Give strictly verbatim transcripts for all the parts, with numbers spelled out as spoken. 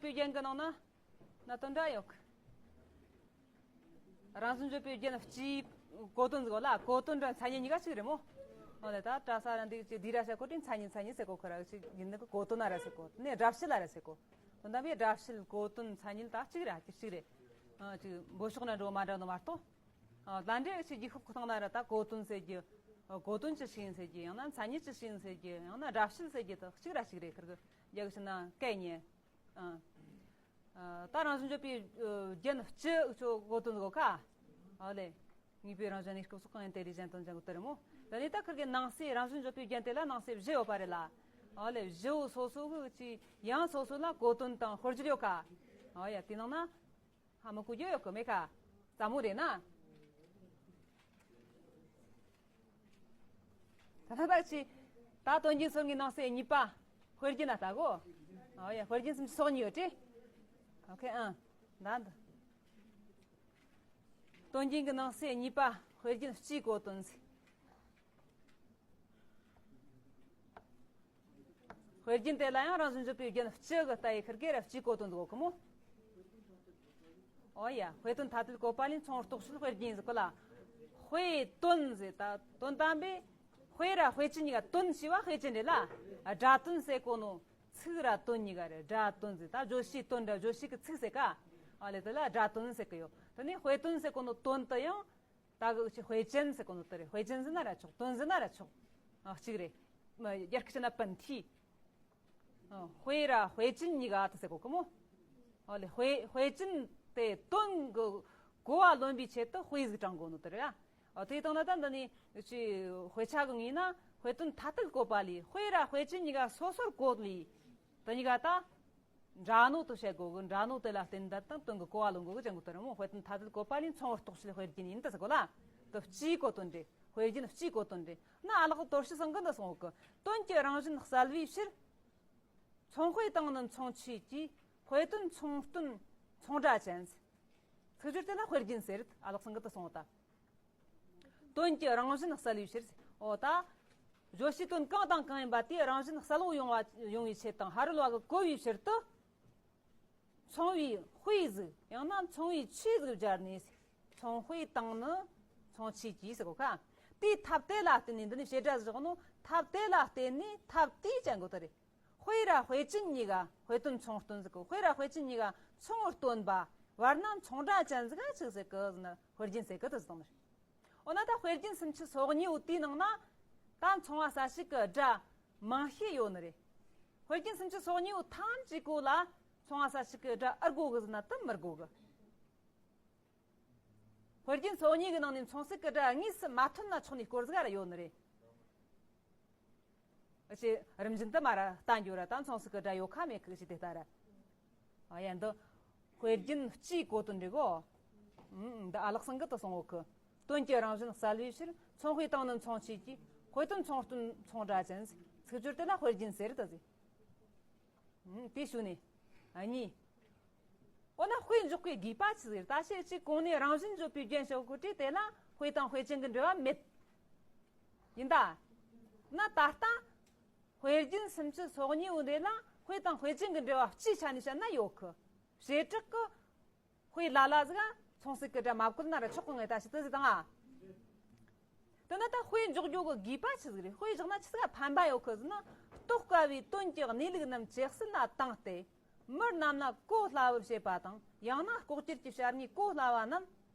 པའི་རྒྱན་གྱི་ནང་ན་ན་དོན་འདྲ་ཡོད་གི། རང་བཞིན་བརྗོད་པའི་རྒྱན་སྤྱིའི་གོ་དོན་ཟིག་ལ་གོ་དོན་འདྲ་མཚན་ཉིད་གཉིས་ཀ་གཅིག་རེད་མོ། འོ་ལེ་ད་གྲྭ་ས་ར་འདི་ཅི་དི་ར་ཤ་གོ་དྲི་མཚན་ཉིད་མཚན་ཉིད་ཟེར་གོ་ཁ་ར་ཅིག་ཡིན་ནི་གོ་དོན་ན་ར་ཟེར་གོ་ནས་སྒྲ་བཤད་ལ་ར་ཟེར་གོ། དོན་དམ་པའི་སྒྲ་བཤད་གོ་དོན་མཚན་ཉིད་ད་གཅིག་ར་གཅིག་གཅིག་རེད། ཨ་ཅིག་འབོད་ཕྱོགས་ན་འགྲོ་མ་འདྲ་ནི་མ་གཏོགས། ཨ་ལ་འདྲེ་ཅིག་རྒྱུ་ཤོག་ཁོ་ཐང་ན་ར་ད་གོ་དོན་ཟེར་རྒྱུ། གོ་དོན་ཅི་ཞིག་ཡིན་ཟེར་རྒྱུ་ཡང་ན་མཚན་ཉིད་ཅི་ཞིག་ཡིན་ཟེར་རྒྱུ་ཡང་ན་སྒྲ་བཤད་ཟེར་རྒྱུ་དག་གཅིག་ར་གཅིག་རེད་ཁིར་གི། རྒྱ་གི་ཕྱི་ན་སྐད་ཉན། ཨ། ཨ། ད་རང་བཞིན་བརྗོད་པའི་ཨ་རྒྱན་སྤྱི་འུ་ཚོ་གོ་དོན་གོ་ཁ། ཨོ་ལེ། དངོས་པོའི་རང་བཞིན་གནས་སྐབས་སུ་གང་ཡིན་དེ་ལས་གཞན་དོན་ཅན་གོ་དེ་རེད་མོ། ད་ནི་ད་ཁིར་གི་ནང་གསེས་རང་བཞིན་བརྗོད་པའི་རྒྱན་དེ་ལ་ནང་གསེས་བཞི་ཡོད་པ་རེད་ལ། ཨོ་ལེ་བཞི་བོ་སོ་སོ་གི་ཅི་ཡང་སོ་སོ་ལ་གོ་དོན་དང་དཔེར་བརྗོད་ཡོད་ཁ། ཨོ་ཡ་དེ་ནང་ན། ཧ་མི་གོ་རྒྱུ་ཡོད་གི་མེད་ཁ། ཙམ་མོ་རེད་ན། ད་ལྟ་ཅི། ད་དོན་རྒྱན་སོ་ལྔའི་ནང་གསེས་གཉིས་པ། དཔེ་རྒྱན་ན་ལྟ་གོ། ཨོ་ཡ་དཔེ་རྒྱན་སུམ་ཅུ་སོ་གཉིས་ཡོད་དེ། ཨོ་ཁེ་ཨང་། ད་འདི། དོན་རྒྱན་གྱི་ནང་གསེས་གཉིས་པ་དཔེ་རྒྱན་སྤྱིའི་གོ་དོན་ཟེར། དཔེ་རྒྱན་དེ་ལ་ཡང་རང་བཞིན་བརྗོད་པའི་རྒྱན་སྤྱི་གི་ལྟ་ཡི་ཁིར་གེ་ར་སྤྱིའི་གོ་དོན་འདུག་གི་མོ། ཨོ་ཡ། དཔེ་དོན་ཐ་དད་བཀོད་པ་ལས་མཚུངས་རྟོགས་ཚུལ་དཔེ་རྒྱན་ཟེར་གི་ལ། དཔེ་དོན་ཟེར་ད་དོན་དམ་པའི། དཔེ་ར་དཔེ་ཅན་གཉིས་ཀ་དོན་ཞེས་པ་དཔེ་ཅན་རེད་ལ། སྒྲ་དོན་ཟེར་གོ་ནོ། ཚིག་ར་དོན་གཉིས་ཀ་རེད་སྒྲ་དོན་ཟེར་ད་བརྗོད་བྱའི་དོན་ར་བརྗོད་བྱེད་ཀྱི་ཚིག་ཟེར་ཀ། ཨོ་ལེ་དེ་ལ་སྒྲ་དོན་ཟེར་གི་ཡོད། དེ་ནས་དཔེ་དོན་ཟེར་གོ་ནོ་དོན་དུ་ཡང་། ད་གི་ཅི་དཔེ་ཅན་ཟེར་གོ་ནོ་དེ་རེད། དཔེ་ཅན་ཟེར་ན་ར་ཆོག་དོན་ཟེར་ན་ར་ཆོག་ཨ་གཅིག་རེད། མ་རྒྱ་སྐད་ཆ་ན་本体། ཨ་དཔེ་ར་དཔེ་ཅན་གཉིས་ཀ་དེ་ཟེར་གོ་གི་མོ། ཨོ་ལེ་དཔེ་དཔེ་ཅན་དེ་དོན་གི་གོ་བ་ལོན་པའི་ཆེད་དུ་དཔེ་ཟིག་དྲངས་གོ་ནོ་དེ་རེད་ཨ། ཨོ་དེ་དང་ན་ད་འདི་ནི་ཅི་དཔེ་ཆ་གི་ངོས་ན་དཔེ་དོན་ཐ་དད་བཀོད་པ་ལས་དཔེ་ར་དཔེ་ཅན་གཉིས་ཀ་སོ་སོར་བཀོད་ལས། དེ་གཉིས་ཀ་ད། འདྲ་ནོ་དུ་བཤད་དགོས་གི། འདྲ་ནོ་དེ་ལ་བརྟེན་འདི་དང་དོན་གི་གོ་བ་ལོན་དགོས་གི་ཅན་གི་དོན་རེད་མོ། དཔེ་དོན་ཐ་དད་བཀོད་པ་ལས་མཚུངས་པར་རྟོགས་བྱེད་དཔེ་རྒྱན་ཡིན་ད་ཟེར་གོ་ལ། དུ་སྤྱིའི་གོ་དོན་རེད། དཔེ་རྒྱན་སྤྱིའི་གོ་དོན་རེད། ན་ཨ་ལགས་དོར་ཞི་སང་གི་འདི་སོང་གི། དོན་གྱི་རང་བཞིན་གསལ་བའི་ཕྱིར། མཚུངས་དཔེ་དང་ནི་མཚུངས་ཆོས་ཀྱིས། དཔེ་དོན་མཚུངས་དོན་མཚུངས་སྒྲ་ཅན། ཚིག་སྦྱོར་དེ་ལ་དཔེ་རྒྱན་ཟེར། ཨ་ལགས་སང་གི་འདི་སོང་ད། དོན་གྱི་རང་བཞིན་གསལ་བའི་ཕྱིར། འོ་ད། བརྗོད་བྱའི་དོན་གང་དང་གང་ཡིན་པ་དེའི་རང་བཞིན་གསལ་བོ་ཡོང་བ་ཡོང་བའི་ཆེད་དང་ཕ་རོལ་བ་གི་གོ་བའི་ཕྱིར་དུ། མཚུངས་པའི་དཔེ་ཟིག་ཡང་ན་མཚུངས་པའི་ཆོས་ཟིག་སྦྱར་ནས། མཚུངས་དཔེ་དང་ནི་མཚུངས་ཆོས་ཀྱིས་ཟེར་གོ་ཁ། དེའི་ཐབས་དེ་ལ་བརྟེན་ནས་འདི་ནི་བྱེད་སྒྲ་ཟིག་བཞག་ནོ། ཐབས་དེ་ལ་བརྟེན་ནས་ཐབས་དེའི་ཅན་གོ་དེ་རེད། དཔེ་ར་དཔེ་ཅན་གཉིས་ཀ་དཔེ་དོན་མཚུངས་སྟོན་ཟེར་གི། དཔེ་ར་དཔེ་ཅན་གཉིས་ཀ་མཚུངས་པར་སྟོན་པ་བར་ན་མཚུངས་སྒྲ་ཅན་ཟིག་ག་ཆི་ཟེར་གི་ཟེར་ན་དཔེ་རྒྱན་ཟེར་གི་དེ་ཟེར་ནི་རེད། འོ་ན་ད་དཔེ་རྒྱན་སུམ་ཅུ་སོ་གཉིས་བོ་དེའི་ནང་ན་ད་མཚུངས་པ་གསལ་བྱེད་ཀྱི་སྒྲ་མང་ཤས་ཡོད་ནི་རེད། དཔེ་རྒྱན་སུམ་ཅུ་སོ་གཉིས་བོ་ཐམས་ཅད་གོ་ལ་མཚུངས་པ་གསལ་བྱེད་ཀྱི་སྒྲ་ཨར་གོ་གི་ཟེར་ན་དེ་མི་གོ་གི། དཔེ་རྒྱན་སོ་གཉིས་ཀྱི་ནང་ནས་མཚུངས་གསལ་གྱི་སྒྲ་དངོས་སུ་མ་ཐོན་ན་ཆོག་ནི་སྐོར་ཟིག་ར་ཡོད་ནི་རེད། ཨ་ཅེ་རིམ་བཞིན་དུ་མ་ར་ལྟ་འགྱོ་ར་ད་མཚུངས་གསལ་གྱི་སྒྲ་ཡོད་ཁ་མེད་ཁ་ཞིག་དེ་ལྟ་ར། ཨ་ཡ་འདི་དཔེ་རྒྱན་སྤྱིའི་གོ་དོན་རེད་གོ། ཨུམ་འདི་ཨ་ལགས་སང་གི་དུ་སོང་འོག་གི། དོན་གྱི་རང་བཞིན་གསལ་བའི་ཕྱིར་མཚུངས་དཔེ་དང་ནི་མཚུངས་ཆོས་ཀྱིས། དཔེ་དོན་མཚུངས་སྟོན་མཚུངས་སྒྲ་ཅན། ཚིག་སྦྱོར་དེ་ལ་དཔེ་རྒྱན་ཟེར་དུ་ཟེར། དེ་ཞུ་ནས། གཉིས། འོ་ན་དཔེ་འཇོག་པའི་དགོས་པ་ཆི་ཟིག་ད་ཤེས་ཅིག་གོང་ནས་རང་བཞིན་བརྗོད་པའི་རྒྱན་ཞོག་གོ་དྲིས་དེ་ལ་དཔེ་དང་དཔེ་ཅན་གྱི་འབྲེལ་བ་མེད། ཡིན་ད། ན་ད་ལྟ། དཔེ་རྒྱན་སུམ་ཅུ་སོ་གཉིས་འོ་དེ་ལ་དཔེ་དང་དཔེ་ཅན་གྱི་འབྲེལ་བ་སྤྱིའི་ཆ་ནས་བཤད་ན་ཡོད་གི། བྱེ་བྲག་གི་དཔེ་ལ་ལ་ཟིག་མཚུངས་གསལ་གྱི་སྒྲ་མ་བཀོད་ན་ར་ཆོག་གི་ངས་ད་ཞིག་ཏུ་ཟིག་དང་ཨ། དེ་ནི་ད་དཔེ་འཇོག་རྒྱུ་གི་དགོས་པ་ཆི་ཟིག་རེད། དཔེ་བཞག་ན་ཆི་ཟིག་ཕན་པ་ཡོད་གི་ཟེར་ན། རྟོགས་དཀའ་བའི་དོན་གྱི་གནས་ལུགས་རྣམས་ཇེ་གསལ་ལ་བཏང་སྟེ། མི་རྣམས་ལ་གོ་སླ་བར་བྱེད་པ་དང་ཡང་ན་ལྐོག་གྱུར་གྱི་བྱ་དངོས་གོ་སླ་བ་རྣམས་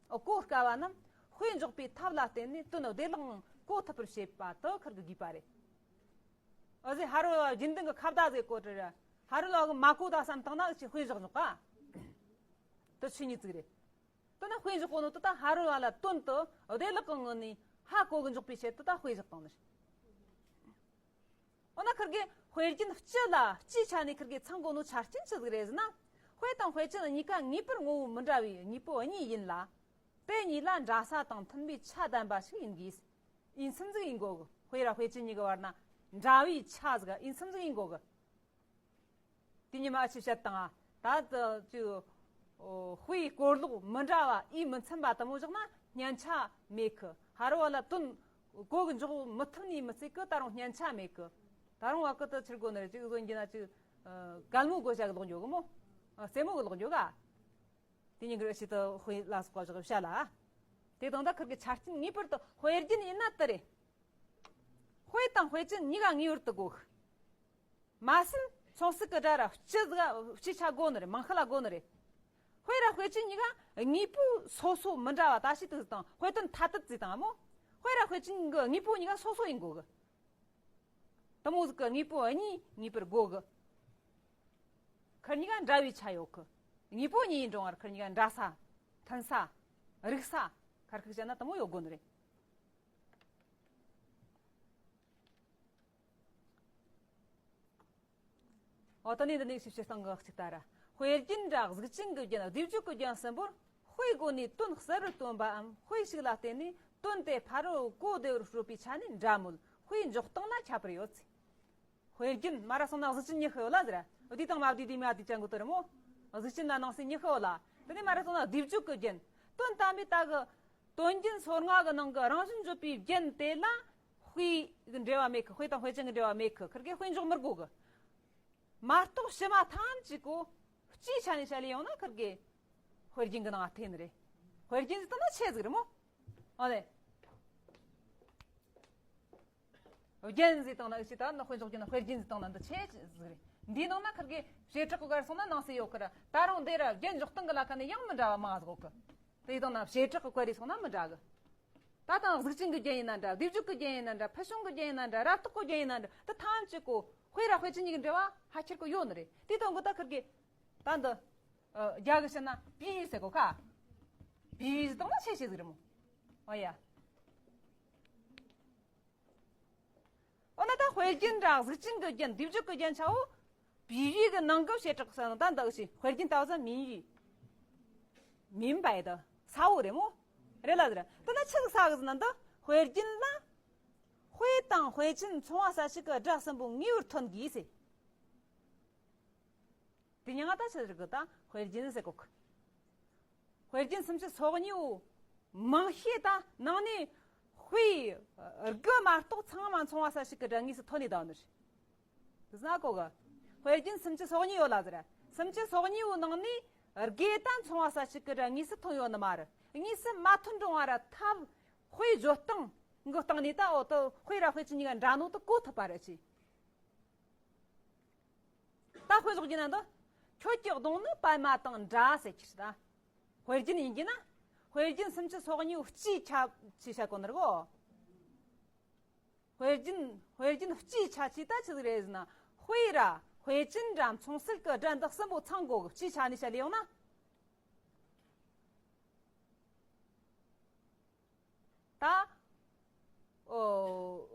གོ་དཀའ་བ་རྣམས་དཔེ་འཇོག་པའི་ཐབས་ལ་བརྟེན་ནས་དོན་བདེ་བླག་ངང་གོ་ཐུབ་པར་བྱེད་པ་དེ་ཁུར་གི་དགོས་པ་རེད། འོ་ཟེ་ཧ་རོ་བ་རྒྱུན་ལྡན་གྱི་ཁ་བརྡ་ཟེ་གོ་དྲི་ར། ཧ་རོ་བ་གི་མ་གོ་ད་བསམ་བཏང་ན་ཅི་དཔེ་བཞག་འཇོག་ག་དེ་ཆི་ཉིད་ཅིག་རེད། དེ་ན་དཔེ་འཇོག་གོ་ནོ་དེ་ད་ཧ་རོ་བ་ལ་དོན་དུ་བདེ་བླག་གི་ངང་ནས་ཧ་གོ་གི་འཇོག་པའི་ཆེད་དུ་ད་དཔེ་བཞག་བཏང་ནི་རེད། འོ་ན་ཁུར་གི་དཔེ་རྒྱན་སྤྱི་ལ་སྤྱིའི་ཆ་ནས་ཁུར་གི་ཚང་གོ་ནོ་ཆ་རྐྱེན་ཆི་ཟིག་རེད་ཟེར་ན། དཔེ་དང་དཔེ་ཅན་གཉིས་ཀ་ངེས་པར་ངོ་བོ་མི་འདྲ་བའི་དངོས་པོ་གཉིས་ཡིན་ལ། དེ་གཉིས་ལ་འདྲ་ས་དང་མཐུན་པའི་ཆ་ལྡན་པ་ཞིག་ཡིན་དགོས། ཡིན་མཚམས་ཟིག་ཡིན་དགོས་གི། དཔེ་ར་དཔེ་ཅན་གཉིས་ཀྱི་བར་ན་འདྲ་བའི་ཆ་ཟིག་ཡིན་མཚམས་ཟིག་ཡིན་དགོས་གི། དེ་ཉི་མ་ཨ་ཆི་བཤད་དང་ཨ། ད་ཅིག་དཔེའི་སྐོར་ལོག་མི་འདྲ་བ་ཨི་མི་འཚམ་པ་དུ་མོ་བཞག་ན་སྙན་ཆ་མེད་གི། ཧ་རོ་བ་ལ་དོན་གོ་གི་འཇོག་མི་ཐུབ་ནི་མི་ཚེ་གི་ད་རུང་སྙན་ཆ་མེད་གི། ད་རུང་བ་གི་དུ་ཕྱིར་གོ་ནི་རེད། ཅིག་བཟོ་འགྱི་ན་ཅིག་གལ་མོ་གོ་བྱ་གི་ལོག་འཇོག་གི་མོ། རྩེ་མོ་གི་ལོག་འགྱོ་ག་དེ་གཉིས་ཀྱི་རི་ཞིག་ཏུ་དཔེ་ལ་སོགས་པ་བཞག་བྱ་ལ། དེ་དང་ད་ཁིར་གི་ཆ་རྐྱེན་ངེས་པར་དུ་དཔེ་རྒྱན་ཡིན་ན་དེ་རེད། དཔེ་དང་དཔེ་ཅན་གཉིས་ཀ་ངེས་པར་དུ་དགོས། མ་ཟད་མཚུངས་གསལ་གྱི་སྒྲ་ར་སྤྱི་ཟིག་སྤྱི་ཆ་དགོས་ནི་རེད། མང་ཤོས་ལ་དགོས་ནི་རེད། དཔེ་ར་དཔེ་ཅན་གཉིས་ཀ་དངོས་པོ་སོ་སོ་མི་འདྲ་བ། ད་ཤི་དུས་དང་དཔེ་དོན་ཐ་དད་ཟིག་དང་མོ། དཔེ་ར་དཔེ་ཅན་གྱི་དངོས་པོ་གཉིས་ཀ་སོ་སོ་ཡིན་དགོས་གི་དེ་མོ་ཟིག་གི་དངོས་པོ་གཉིས་ངེས་པར་དགོས་གི་ཁིར་གཉིས་ཀ་འདྲ་བའི་ཆ་ཡོད་གི་དངོས་པོ་གཉིས་ཡིན་རུང་བར་ཁིར་གཉིས་ཀ་འདྲ་ས། མཐུན་ས། རིགས་ས། ཁར་ཁིར་བཤད་ན་དེ་མོ་ཡོད་དགོས་ནི་རེད། འོ་ད་ནི་འདི་ནས་ཞིབ་བཤེར་སྟངས་ཀྱི་གཅིག་ལྟར། དཔེ་རྒྱན་ར་གཟུགས་ཅན་གྱི་རྒྱན། སྡེབ་སྦྱོར་གྱི་རྒྱན་གསུམ་པོར་དཔེའི་སྒོ་ནས་དོན་གསལ་བར་སྟོན་པའམ་དཔེ་ཞིག་ལ་བརྟེན་ནས་དོན་དེ་ཕ་རོལ་གོ་བདེ་བར་སྤྲོད་པའི་ཆ་ནས་འདྲ་མོད་དཔེའི་འཇོག་སྟངས་ལ་ཁྱད་པར་ཡོད་ཚེ། དཔེ་རྒྱན་མ་ར་སོང་ན་གཟུགས་ཅན་གཉིས་ཤི་ཡོད་ལ་ཟེར། འདི་དང་མ་བསྡུས་དེ་མ་བསྡུས་ཅན་གོ་དོ་རེ་མོ། གཟུགས་ཅན་ལ་ནང་གསེས་གཉིས་ཤི་ཡོད་ལ། དེ་ནས་མ་ར་སོང་ན་སྡེབ་སྦྱོར་གྱི་རྒྱན། དོན་དམ་པའི་ད་གི་དོན་རྒྱན་སོ་ལྔ་གི་ནང་གི་རང་བཞིན་བརྗོད་པའི་རྒྱན་དེ་ལ་དཔེའི་འབྲེལ་བ་མེད་གི་དཔེ་དང་དཔེ་ཅན་གྱི་འབྲེལ་བ་མེད་གི་ཁིར་གེ་དཔེ་འཇོག་མི་དགོས་གི་མ་གཏོགས་ཕྱི་མ་ཐམས་ཅད་གོ་སྤྱིའི་ཆ་ནས་བཤད་ལེ་ཡོང་ན་ཁིར་གེ་དཔེ་རྒྱན་གྱི་ནང་ཐེ་ནི་རེད། དཔེ་རྒྱན་ཟིག་དང་ན་ཆེ་ཟིག་རེད་མོ། ཨ་ལེ། རྒྱན་ཟིག་དང་ན་ཨུ་ཆི་ད་ནི་དཔེ་འཇོག་རྒྱུ་ན་དཔེ་རྒྱན་ཟིག་དང་ན་འདི་ཆེ་ཟིག་རེད། འདིའི་ནང་ན་ཁིར་གེ་བྱེ་བྲག་གི་གར་སོང་ན་ནང་གསེས་ཡོད་གི་ར། ད་རུང་འདི་ར་རྒྱན་འཇོག་སྟངས་གི་ལ་ཁ་ནས་ཡང་མི་འདྲ་བ་མང་ཟིག་ཡོད་གི་དེའི་དང་ན་བྱེ་བྲག་གི་བཀོད་རེ་སོང་ན་མི་འདྲ་གི་ད་དང་གཟུགས་ཅན་གྱི་རྒྱན་ཡིན་ན་འདྲ། སྡེབ་སྦྱོར་གྱི་རྒྱན་ཡིན་ན་འདྲ། ཕུལ་བྱུང་གི་རྒྱན་ཡིན་ན་འདྲ། རབ་རྟོག་གི་རྒྱན་ཡིན་ན་འདྲ། འདི་ཐམས་ཅད་གོ་དཔེ་ར་དཔེ་ཅན་གཉིས་ཀྱི་འབྲེལ་བ་ཧ་ཁྱེར་གོ་ཡོད་ནི་རེད། དེ་དང་གི་ད་ཁིར་གེ་ད་འདི་རྒྱ་གི་བཤད་ན་比喻ཟེར་གོ་ཁ། 比喻ཟིག་དང་ན་ཆེ་ཆེ་ཟིག་རེད་མོ། ཨོ་ཡ། འོ་ན་ད་དཔེ་རྒྱན་ར་གཟུགས་ཅན་གྱི་རྒྱན། སྡེབ་སྦྱོར་གྱི་རྒྱན་ཆ་བོ། 比喻གི་ནང་གི་བྱེ་བྲག་ས་ད་འདི་ཞིག་དཔེ་རྒྱན་ལྟ་བུ་ས་མིན་ཡི། མིན་པའི་ད་ས་བོ་རེད་མོ། རེད་ལ་ཟེར། ད་ན་ཆི་ཟིག་ས་གི་ཟེར་ན་འདི་དཔེ་རྒྱན་ལ། དཔེ་དང་དཔེ་ཅན་མཚུངས་པ་ས་ཞིག་གི་སྒྲ་གསུམ་པོ་ངེས་པར་ཐོན་དགོས་ཟེར། དེ་ཉིན་ང་ད་ཆི་ཟེར་གི་ད་དཔེ་རྒྱན་ཟེར་གོ་གི་དཔེ་རྒྱན་སུམ་ཅུ་སོ་གཉིས་བོ་མང་ཤས་ད་ནང་ནས་དཔེ་དགུ་མ་གཏོགས་ཚང་མ་མཚུངས་པ་ས་ཞིག་གི་སྒྲ་དངོས་སུ་ཐོན་ནས་ད་ནི་རེད། དེ་ཟ་གོ་གི་དཔེ་རྒྱན་སུམ་ཅུ་སོ་གཉིས་ཡོད་ལ་ཟེར། སུམ་ཅུ་སོ་གཉིས་བོ་ནང་ནས་དགུ་ད་མཚུངས་པ་ས་ཞིག་གི་སྒྲ་དངོས་སུ་ཐོན་ཡོད་ནི་མ་རེད། དངོས་སུ་མ་ཐོན་རུང་བ་ར་ཐབས་དཔེ་བརྗོད་སྟངས་གི་སྟེང་ནས་ད་འོ་ད་དཔེ་ར་དཔེ་ཅན་གཉིས་ཀ་འདྲ་ནོ་ད་གོ་ཐུབ་པ་རེད་ཅེས། ད་དཔེ་བཞག་རྒྱུ་ན་འདི། ཁྱོད་ཀྱི་གདོང་ནི་པད་མ་དང་འདྲ་ཟེར་གྱི་རེད་ད། དཔེ་རྒྱན་ཡིན་རྒྱུ་ན། དཔེ་རྒྱན་སུམ་ཅུ་སོ་གཉིས་སྤྱིའི་ཆ་ཆེ་བྱ་གོ་ནི་རེད་གོ། དཔེ་རྒྱན་དཔེ་རྒྱན་སྤྱིའི་ཆ་ཆེ་ད་ཆི་ཟིག་རེད་ཟེར་ན། དཔེ་ར་དཔེ་ཅན་ར་མཚུངས་གསལ་གྱི་སྒྲ་འདི་གསུམ་པོ་ཚང་དགོས་གི་སྤྱིའི་ཆ་ནས་བཤད་ལེ་ཡོང་ན། ད། ཨོ།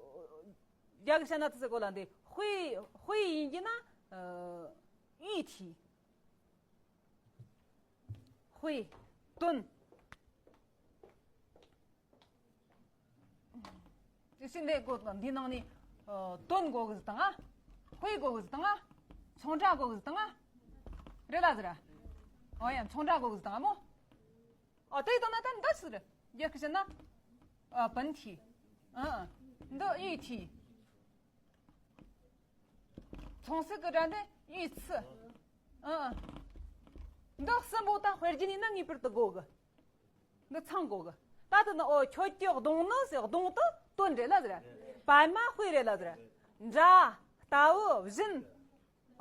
རྒྱ་གི་བཤད་ན་དེ་ཚོ་གོ་ལ་འདི་དཔེ་དཔེ་ཡིན་གྱི་ན། ཨ། 喻体། དཔེ། དོན། དེ་ཕྱིན་དེ་གོ་འདི་ནང་ནས། ཨ། དོན་གོ་གི་ཟིག་དང་ཨ། དཔེ་གོ་གི་ཟིག་དང་ཨ། མཚུངས་སྒྲ་གོ་གི་ཟིག་དང་ཨ། རེད་ལ་ཟེར། ཨོ་ཡ་མཚུངས་སྒྲ་གོ་གི་ཟིག་དང་ཨ་མོ། ཨོ་དེ་དང་ན་ད་འདི་ཟེར། རྒྱ་གི་བཤད་ན། ཨ། 本体། ཨ། འདི་喻体། མཚུངས་གསལ་གྱི་སྒྲ་འདི་喻词། ཨ། འདི་གསུམ་པོ་ད་དཔེ་རྒྱན་ཡིན་ན་ངེས་པར་དུ་དགོས་གི་འདི་ཚང་དགོས་གི་ད་དེ་ནི་ཨོ་ཁྱོད་ཀྱི་གདོང་ནི་ཟེར། གདོང་དེ་དོན་རེད་ལ་ཟེར། པད་མ་དཔེ་རེད་ལ་ཟེར། འདྲ། ལྟ་བུ། བཞིན།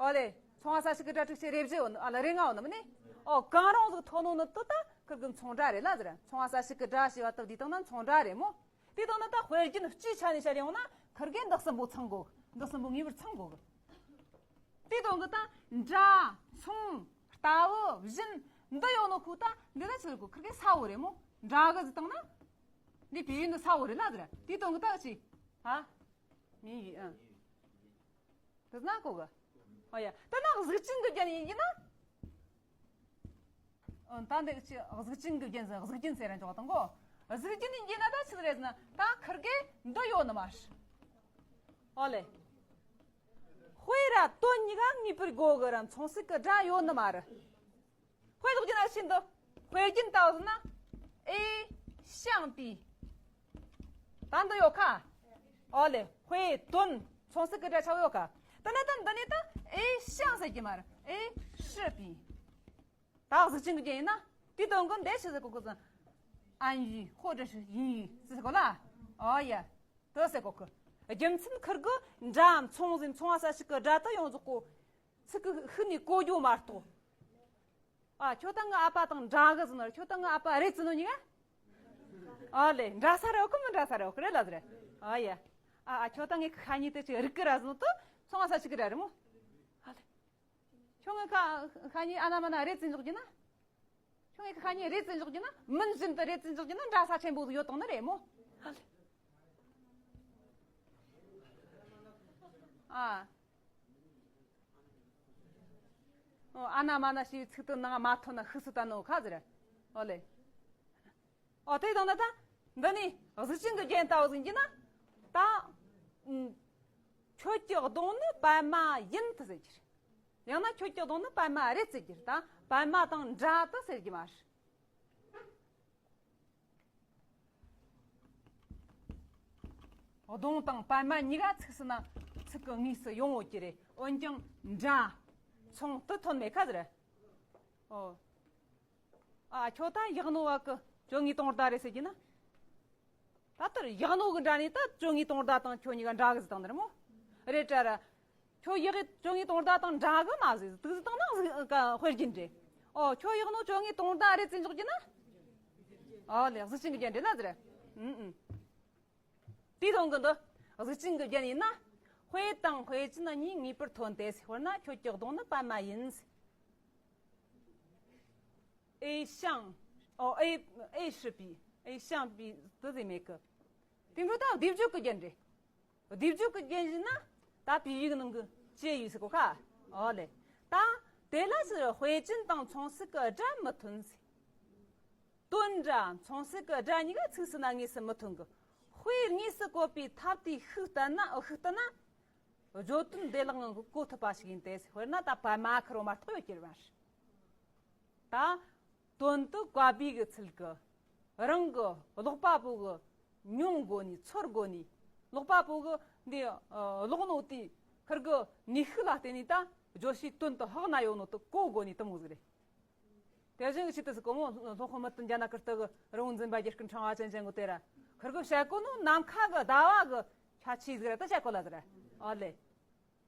ཨོ་ལེ། མཚུངས་པ་ས་ཞིག་གི་སྒྲ་དྲུག་ཅུ་རེ་བཞི་ཡོད་ནི། ཨ་ལ་རེ་ལྔ་ཡོད་ནི་མིན་ནི། ཨོ་གང་རུང་ཟིག་ཐོན་ནོ་ནི་དེ་ད་ཁིར་གི་མཚུངས་སྒྲ་རེད་ལ་ཟེར། མཚུངས་པ་ས་ཞིག་གི་སྒྲ་ཞེས་པ་དེ་འདི་དང་ན་མཚུངས་སྒྲ་རེད་མོ། དེ་དང་ན་ད་དཔེ་རྒྱན་སྤྱིའི་ཆ་ནས་བཤད་ཡོང་ན་ཁིར་གི་འདི་གསུམ་པོ་ཚང་དགོས། འདི་གསུམ་པོ་ངེས་པར་ཚང་དགོས། དེ་དང་གི་ད་འདྲ། མཚུངས། ལྟ་བུ། བཞིན། འདི་ཡོད་ནོ་ཁུ་ད་འདི་ད་ཆི་ཟེར་གོ་ཁིར་གི་ས་བོ་རེད་མོ། འདྲ་གི་ཟེར་དང་ན། འདི་བི་ཡིན་ནི་ས་བོ་རེད་ལ་ཟེར། དེ་དང་གི་ད་ཅི། ཧ། 谜语 ཨ། དེ་ན་གོ་གི་ཨོ་ཡ། དེ་ན་གཟུགས་ཅན་གྱི་རྒྱན་ཡིན་གྱི་ན། ཨོ་ད་འདི་ཅི་གཟུགས་ཅན་གྱི་རྒྱན་ཟེར། གཟུགས་རྒྱན་ཟེར་ར་འཇོག་དང་གོ་གཟུགས་རྒྱན་ཡིན་གྱི་ན་ད་ཆི་རེད་ཟེར་ན་ད་ཁིར་གེ་འདི་ཡོད་ནི་མ་རེད། ཨོ་ལེ། དཔེ་ར་དོན་གཉིས་ཀ་ངེས་པར་དགོས་གི་ར་མཚུངས་གསལ་གྱི་སྒྲ་ཡོད་ནི་མ་རེད། དཔེ་བཞག་རྒྱུ་ན་ཤིན་ཏུ། དཔེ་རྒྱན་ལྟ་བུ་ཟེར་ན། ཨེ་ཤང་པི། ད་འདི་ཡོད་ཁ། ཨོ་ལེ། དཔེ་དོན་མཚུངས་གསལ་གྱི་སྒྲ་ཆ་བོ་ཡོད་ཁ། ད་ན་ད་འདི་ནས་ད་ཨེ་ཤང་ཟེར་གྱི་མ་རེད། ཨེ་ཧྲི་པི། ད་གཟུགས་ཅན་གྱི་རྒྱན་ཡིན་ན། དེའི་དོན་གྱི་འདི་ཞིག་ཟེར་གོ་གི་ཟིན། 暗语或者是隐语 ཟེར་གོ་ལ། ཨོ་ཡ། དེ་ཟེར་གོ་གི། རྒྱུ་མཚན་ཁིར་གི་འདྲ་མཚུངས་ཟིན་མཚུངས་ས་ཞིག་གི་སྒྲ་དེ་ཡོངས་རྫོགས་གོ། ཚིག་གི་ཤུགས་ནས་གོ་རྒྱུ་མ་གཏོགས། ཨ་ཁྱོད་དང་ངའི་ཨ་ཕ་དང་འདྲ་གི་ཟིན་ན་ཁྱོད་དང་ངའི་ཨ་ཕ་རེད་ཟིན་ནོ་གཉིས་ཀ་ཨ་ལེ་འདྲ་ས་རེད་གི་མི་འདྲ་ས་རེད་གི་རེད་ལ་ཟེར། ཨ་ཡ། ཨ་ཨ་ཁྱོད་དང་ངའི་ཁ་ཉིན་དེ་ཅིག་རིག་གི་ར་ཟིན་ཏོ་མཚུངས་ས་ཞིག་གི་ར་རེད་མོ། ཨ་ལེ། ཁྱོད་ངའི་ཁ་ཁ་ཉིན་ཨ་ན་མ་ན་རེད་ཟིན་འཇོག་རྒྱུ་ན། ཁྱོད་ངའི་ཁ་ཉིན་རེད་ཟིན་འཇོག་རྒྱུ་ན་མིན་བཞིན་དུ་རེད་ཟིན་འཇོག་རྒྱུ་ན་འདྲ་ས་ཆེན་པོ་ཟིག་ཡོད་དང་ནི་རེད་མོ། ཨ་ལེ། ཨ། ཨོ་ཨ་ན་མ་ན་ཞེས་པའི་ཚིག་དོན་ནང་མ་ཐོན་ན་ཤུགས་སུ་བསྟན་ནོ་ཁ་ཟེར། ཨོ་ལེ། ཨོ་དེ་དང་ན་ད། འདི་ནི་གཟུགས་ཅན་གྱི་རྒྱན་ལྟ་བུ་ཟིན་གྱི་ན། ད། ཁྱོད་ཀྱི་གདོང་ནི་པད་མ་ཡིན་དུ་ཟེར་གྱི་རེད། ཡང་ན་ཁྱོད་ཀྱི་གདོང་ནི་པད་མ་རེད་ཟེར་གྱི་རེད་ད། པད་མ་དང་འདྲ་དུ་ཟེར་གྱི་མ་རེད། གདོང་དང་པད་མ་གཉིས་ཀ་ཚིག་སུ་ན་ཚིག་གི་ངོས་སུ་ཡོང་འོང་གི་རེད། འོན་ཀྱང་འདྲ་མཚུངས་དུ་ཐོན་མེད་ཁ་ཟེར། ཨོ། ཨ་ཁྱོད་ད་ཡག་ནོ་བ་གི་ཁྱོད་ངའི་དོན་དག་རེད་ཟེར་གྱི་ན། ད་ལྟར་ཡག་ནོ་གི་འདྲ་ནི་ད་ཁྱོད་ངའི་དོན་དག་དང་ཁྱོད་གཉིས་ཀ་འདྲ་གི་ཟེར་དང་ནི་རེད་མོ། རེད་དྲ་ར། ཁྱོད་ཡག་གི་ཁྱོད་ངའི་དོན་དག་དང་འདྲ་གི་མ་ཟེར་དུ་ཟེར་དང་ན་ཟེར་ག་དཔེར་བརྗོད་རེད། ཨོ་ཁྱོད་ཡག་ནོ་ཁྱོད་ངའི་དོན་དག་རེད་ཟེར་འཇོག་གྱི་ན། ཨོ་ལེ་གཟུགས་ཅན་གྱི་རྒྱན་འདྲེ་ན་ཟེར། ཨུམ་ཨུམ། དེའི་དོན་གྱི་འདི་གཟུགས་ཅན་གྱི་རྒྱན་ཡིན་ན། དཔེ་དང་དཔེ་ཅན་གཉིས་ངེས་པར་ཐོན་ཏེ་དཔེར་ན་ཁྱོད་ཀྱི་གདོང་ནི་པད་མ་ཡིན། 诶像། ཨོ་诶诶是比诶像比 དེ་ཟེར་མེད་གི། དེ་འདྲ་ད་སྡེབ་སྦྱོར་གྱི་རྒྱན་རེད། སྡེབ་སྦྱོར་གྱི་རྒྱན་ཡིན་ན། ད་比喻གི་ནང་གི་介于ཟེར་གོ་ཁ། ཨོ་ལེ། ད་དེ་ལ་ཟེར་དཔེ་ཅན་དང་མཚུངས་གསལ་གྱི་སྒྲ་མི་ཐོན་ཟེར། དོན་འདྲ་མཚུངས་གསལ་གྱི་སྒྲ་གཉིས་ཀ་ཚིག་སུ་ན་དངོས་སུ་མི་ཐོན་གི། དཔེ་དངོས་སུ་བཀོད་པའི་ཐབས་དེའི་ཤུགས་བསྟན་ན་ཤུགས་བསྟན་ན། བརྗོད་དོན་བདེ་བླག་ངང་གི་གོ་ཐུབ་པ་ཞིག་ཡིན་ཏེ་དཔེར་ན་ད་པད་མ་ཁེར་རོ་མ་གཏོགས་ཡོད་ཀྱི་རེད་བ། ད་དོན་དུ་བཀའ་པའི་གི་ཚུལ་གི་རང་གི་ཀློག་པ་པོ་གི་མྱོང་སྒོ་ནས་ཚོར་སྒོ་ནས་ཀློག་པ་པོ་གི་འདི་ཀློག་ནོ་དེ་ཁེར་གི་ནུས་ཤུགས་ལ་བརྟེན་ནས་ད་བརྗོད་བྱའི་དོན་དུ་ཧག་ན་ཡོད་ནོ་དེ་གོ་སྒོ་ནས་དེ་མོ་ཟིག་རེད། དེ་བཞིན་གྱི་ཆེད་དུ་སུ་གོ་མོ་སློབ་དཔོན་མི་དུ་འཇའ་ན་ཀིརྟི་གི་རི་བོང་འཛིན་པ་རྒྱལ་ཀུན་ཕྲེང་བ་ཅན་ཅན་གོ་དེ་ར་ཁེར་གི་བཤད་གོ་ནོ་ནམ་མཁའ་གི་ཟླ་བ་གི་ཁྱད་ཆོས་ཟིག་ར་ད་བཤད་གོ་ལ་ཟིག་ར། ཨོ་ལེ།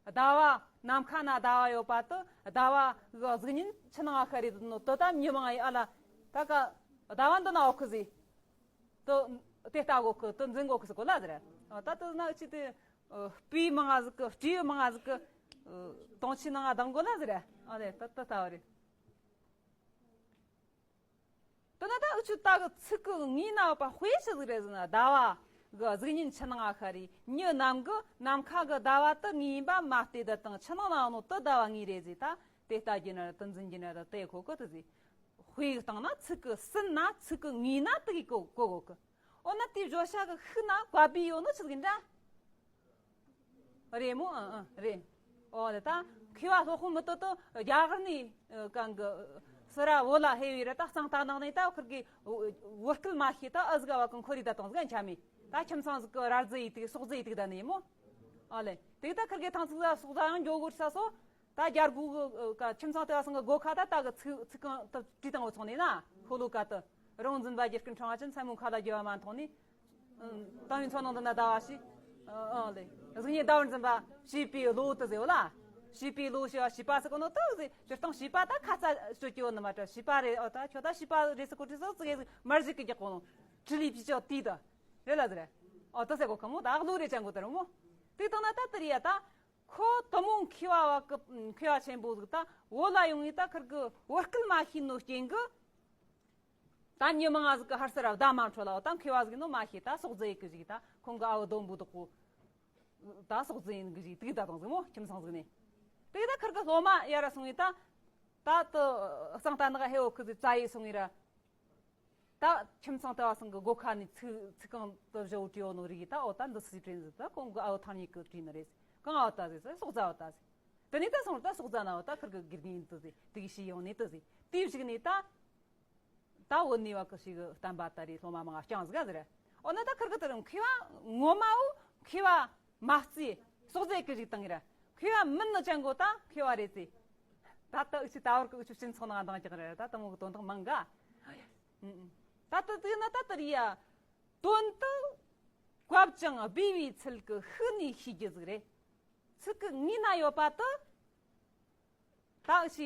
ཟླ་བ་ནམ་མཁའ་ན་ཟླ་བ་ཡོད་པ་དུ་ཟླ་བ་གི་གཟུགས་བརྙན་ཆུ་ནང་ང་ཤར་རེད་ནོ་དུ་ད་མྱི་མང་ཡི་ཨ་ལ་ད་ག་ཟླ་བ་འདི་ན་འོག་གི་ཟིག་དུ་དེ་ལྟ་གོ་གི་དུ་འཛིན་གོ་གི་ཟིག་གོ་ལ་ཟིག་ར། ད་དུ་ན་ཅི་དེ་སྤུས་མང་ང་ཟིག་གི་སྤྲེའུ་མང་ང་ཟིག་གི་དོང་ཆུ་ནང་ང་ལྡང་གོ་ལ་ཟིག་ར། ཨོ་ལེ་ད་དུ་ལྟ་བ་རེད། དེ་ན་ད་འུ་ཆོ་ད་གི་ཚིག་གི་ངོས་ན་ཡོད་པ་དཔེ་ཆི་ཟིག་རེད་ཟེར་ན་ཟླ་བ་གི་གཟུགས་བརྙན་ཆུ་ནང་ང་ཤར་རེད། མྱི་རྣམས་གི་ནམ་མཁའ་གི་ཟླ་བ་དེ་ངོས་ཡིན་པ་མ་བལྟས་ད་དང་ཆུ་ནང་ན་ཡོད་ནོ་དེ་ཟླ་བ་ངོས་རེད་ཟེར། ད་དེ་ལྟ་རྒྱུ་ན་ར་དེ་འཛིན་རྒྱུ་ན་ར་དེ་གོ་གི་དེ་ཟེར། དཔེ་གི་སྟེང་ན་ཚིག་གི་ཟིན་ན་ཚིག་གི་ངོས་ན་དེ་གི་གོ་གོ་གོ་གི། འོ་ན་དེའི་བརྗོད་བྱ་གི་ཤུགས་ན་བཀའ་པའི་ཡོད་ནོ་ཆི་ཟིག་འདྲ། རེད་མོ། ཨང་ཨང་རེད། ཨོ་ལེ་ད་མཁས་པ་སློབ་དཔོན་མི་ཏོ་ཏོ་རྒྱ་གར་ནས་གང་གི་སི་ར་བོ་ལ་ཧེ་བི་ར་ད་གཙང་ཏ་ནང་ནས་ད་ཁུར་གི་བོད་སྐད་མ་ཤེས་ད་ཨ་ཟིག་བ་གི་འཁོར་རི་ད་དང་ཟིག་འཆམ་མི་ད་ཁྱིམ་ཚང་ཟིག་གི་ར་རྫི་ཡི་ཏིག་སོག་རྫི་ཡི་ཏིག་ད་ནི་མོ། ཨོ་ལེ་དེ་ད་ཁུར་གི་ཐང་ཚིག་ཟ་སོག་ཟ་ཡང་འགྱོ་དགོས་ས་སོ། ད་རྒྱ་སྒོ་གི་ཁྱིམ་ཚང་དེ་བ་སང་གི་སྒོ་ཁ་ད་ད་གི་ཚིག་ཚིག་གང་ད་བྲིས་དང་བ་ཚོང་ནས་ན་ཤོ་ལོ་ཀ་ད་རང་འཛིན་པ་རྒྱལ་ཀུན་ཕྲེང་བ་ཅན་མཚན་མོ་ཁ་ལ་རྒྱལ་བ་མ་མཐོང་ནས། ཏང་ཡོན་ཚོ་ནང་དུ་ན་ཟླ་བ་ཞིག་ཨང་ལེ། གཟུགས་བརྙན་ཟླ་བར་འཛིན་པ་བྱིས་པའི་བློ་དུ་ཟེར་བ་ལ། བྱིས་པའི་བློ་ཞེས་པ་བྱིས་པ་ཟེར་གོ་ནོ་དུ་ཟེར་སྤྱིར་བཏང་བྱིས་པ་ད་ཁ་ཚ་སྤྱོད་ཀྱི་ཡོད་ནི་མ་དྲ་བྱིས་པ་རེད། ཨོ་ད་ཁྱོད་ད་བྱིས་པ་རེད་ཟེར་གོ་དྲི་ཟོ་ཙི་གེ་ཟིག་མར་ཟིག་གི་རྒྱག་གོ་ནོ་ཁྲི་ལི་ཕི་ཅོ་ཏི་ད་རེད་ལ་ཟེར། ཨོ་ད་ཟེར་གོ་ཁ་མོ་ད་བློ་རེ་ཅན་གོ་ད་རུང་མོ། དེ་དང་ན་ད་དུ་རེད་ཡ་ད། ཁོ་དུ་མོ་མཁས་པ་བ་གི་མཁས་པ་ཆེན་པོ་ཟིག་ད་བོད་ལ་ཡོང་ངེ་ད་ཁིར་གི་བོད་སྐད་མ་ཤེས་ནོ་རྐྱེན་གི། ད་མྱི་མང་ང་ཟིག་གི་ཧར་སེ་ར་བརྡ་མ་འཕྲོད་ལ་འོ་ད་མཁས་པ་ཟིག་ནོ་མ་ཤེས་ད་སོག་རྫི་ཡི་གི་ཞིག་ད་ཁོང་གི་ཨ་བུ་སྡོམ་བུ་དག་གོ། ད་སོག་རྫི་ཡིན་གི་ཞིག་དིག་ད་དང་ཟིག་མོ་ཁྱིམ་ཚང་ཟིག་ནས། དེ་ད་ཁིར་གི་སློབ་མ་ཡ་ར་སོང་ངེ་ད། ད་དུ་གཙང་ཏ་ནག་ཧེ་འོ་ཁི་ཟིག་རྩ་ཡི་སོང་ངེ་ར། ད་ཁྱིམ་ཚང་དེ་བ་སང་གི་སྒོ་ཁ་ནས་ཚིག་ཚིག་རྐང་དུ་བཞག་བྲིས་ཡོད་ནོ་རིགས་ད་འོ་ད་འདི་སུ་བྲིས་ནི་ཟིག་ད་ཁོང་གི་ཨ་བུ་ཐང་ཉིད་ཀྱི་བྲིས་ནི་རེད། གང་ཨ་བུ་ད་ཟིག་ཟེར་སོག་རྫ་བ་ད་ཟིག་དེ་ནས་ད་སོང་ད་སོག་རྫ་ན་བ་ད་ཁིར་གི་དགེ་རྒན་ཡིན་དུ་ཟིག་དེ་གི་ཤི་ཡོང་ནས་དུ་ཟིག་དེའི་གཞུག་ནས་ད་ད་བོད་ནས་བ་གི་ཤི་གི་བསྟན་པ་ད་རེད་སློབ་མ་མང་ང་རྐྱང་ཟིག་ག་ཟེར། འོ་ན་ད་ཁིར་གི་དུ་རུང་མཁས་པ་ངོ་མ་བོ་མཁས་པ་མ་རྩིས་སོག་རྫ་གི་ཞིག་བཏང་གི་ར་མཁས་པ་མིན་ནི་ཅན་གོ་ད་མཁས་པ་རེད་ཟེར། ད་ལྟ་འུ་ཆོ་ད་བར་གི་འུ་ཆོ་སྤྱི་ཚོགས་ནང་འདང་རྒྱག་རེད། ད་དེ་མོ་གི་དོན་དག་མང་ག་ཨ་ཡ། ཨུ་ཨུ། ད་ལྟ་དེ་ན་ད་ལྟ་རེད་ཡ། དོན་དག་བབ་ཅིང་སྦས་པའི་ཚུལ་གྱིས་ཤུགས་ནས་ཤེས་རྒྱུ་ཟིག་རེད། ཚིག་གི་ངོས་ན་ཡོད་པ་དེ་ད་འུ་ཆོས་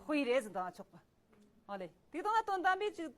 དཔེ་རེད་ཟེར་འདང་ཆོག་པ། ཨོ་ལེ། དེ་དང་དོན་དམ་པའི་ཅིག